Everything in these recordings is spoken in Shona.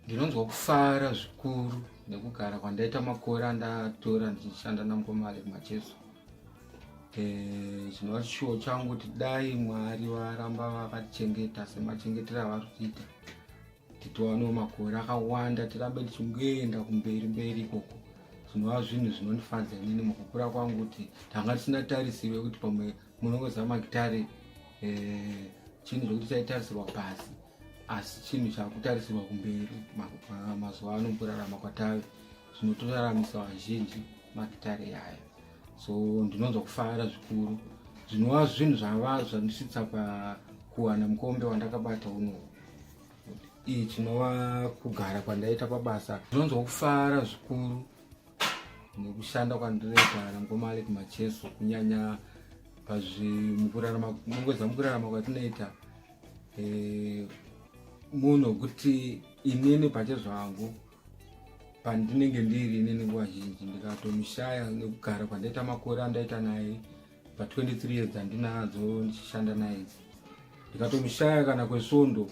Ndinonzwa kufara zvikuru nekugara kwandaita makore andatora ndichishanda namukoma Alec Macheso. Eh, chinova chishuwo changu kuti dai Mwari varamba vakatichengeta semachengetero avari kuita kuti tiwanewo makore akawanda tirambe tichingoenda kumberi mberi ikoko zvinova zvinhu zvinondifadza inini mukukura kwangu kuti tanga tisina tarisiro yekuti pamwe munongoziva magitare eh, chinhu zvekuti chaitarisirwa pasi asi chinhu chakutarisirwa kumberi mazuva ano mukurarama kwatave zvinotoraramisa vazhinji magitare yayo so ndinonzwa kufara zvikuru zvinova zvinhu zvava zvandisvitsa pakuwana mukombe wandakabata unowu iyi chinova kugara kwandaita pabasa ndinonzwa kufara zvikuru nekushanda kwandinoita namukoma Alec Macheso kunyanya pazvimukurarama mungoziva mukurarama kwatinoita eh, munhu wekuti inini pachezvangu pandinenge ndiri inini nguva zhinji ndikatomushaya nekugara kwandaita makore andaita naye pa 23 years dzandinadzo ndichishanda naye idzi ndikatomushaya kana kwesvondo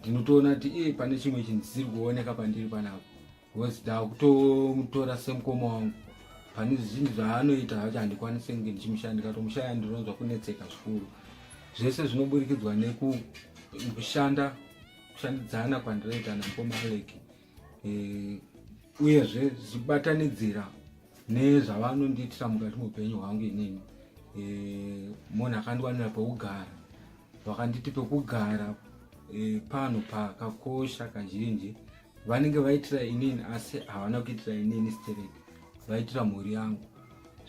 ndinotoona kuti iye pane chimwe chinhu chisiri kuoneka pandiri panapa because ndakutomutora semukoma wangu pane zvizhinji zvaanoita zvacho handikwanise kunge ndichimushaya ndikatomushaya ndinonzwa kunetseka zvikuru zvese zvinoburikidzwa nekushanda kushandidzana kwandinoita namukoma Alec eh, uyezve zvichibatanidzira nezvavanondiitira mukati meupenyu hwangu inini eh, munhu akandiwanira pekugara vakanditi pekugara eh, pano pakakosha kazhinji vanenge vaitira inini asi havana kuitira inini stereki vaitira mhuri yangu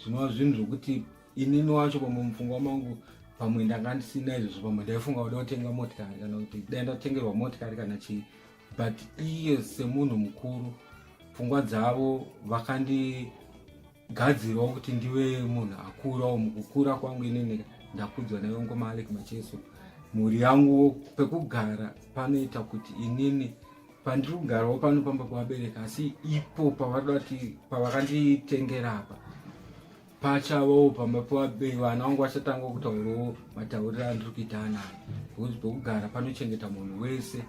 zvinova zvinhu zvokuti inini wacho pamwe mupfungwa mangu pamwe ndanga ndisina izvozvo pamwe ndaifunga kuda kutenga motikari kana kuti dai ndatengerwa motikari kana chii but iye semunhu mukuru pfungwa dzavo vakandigadzirawo kuti ndive munhu akurawo mukukura kwangu inini ndakudzwa naivo ngoma Alec Macheso mhuri yangu pekugara panoita kuti inini pandiri kugarawo pano pamba pavabereka asi ipo pavada kuti pavakanditengera apa pachavawo pamba pevabereki vana vangu vachatanga kutaurawo matauriro andiri kuita anaya because pekugara panochengeta munhu wese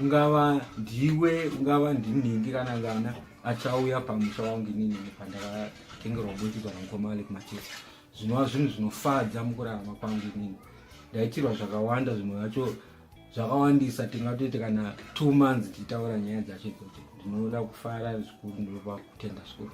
ungava ndiwe ungava ndinhingi kana ngana achauya pamusha wangu inini pandakatengerwa butipa namukoma Alec Macheso zvinova zvinhu zvinofadza mukurarama kwangu inini ndaitirwa zvakawanda zvimwe zvacho zvakawandisa tingatoite kana 2 months tichitaura nyaya dzacho idzodzo. Ndinoda kufara zvikuru, ndinopa kutenda zvikuru.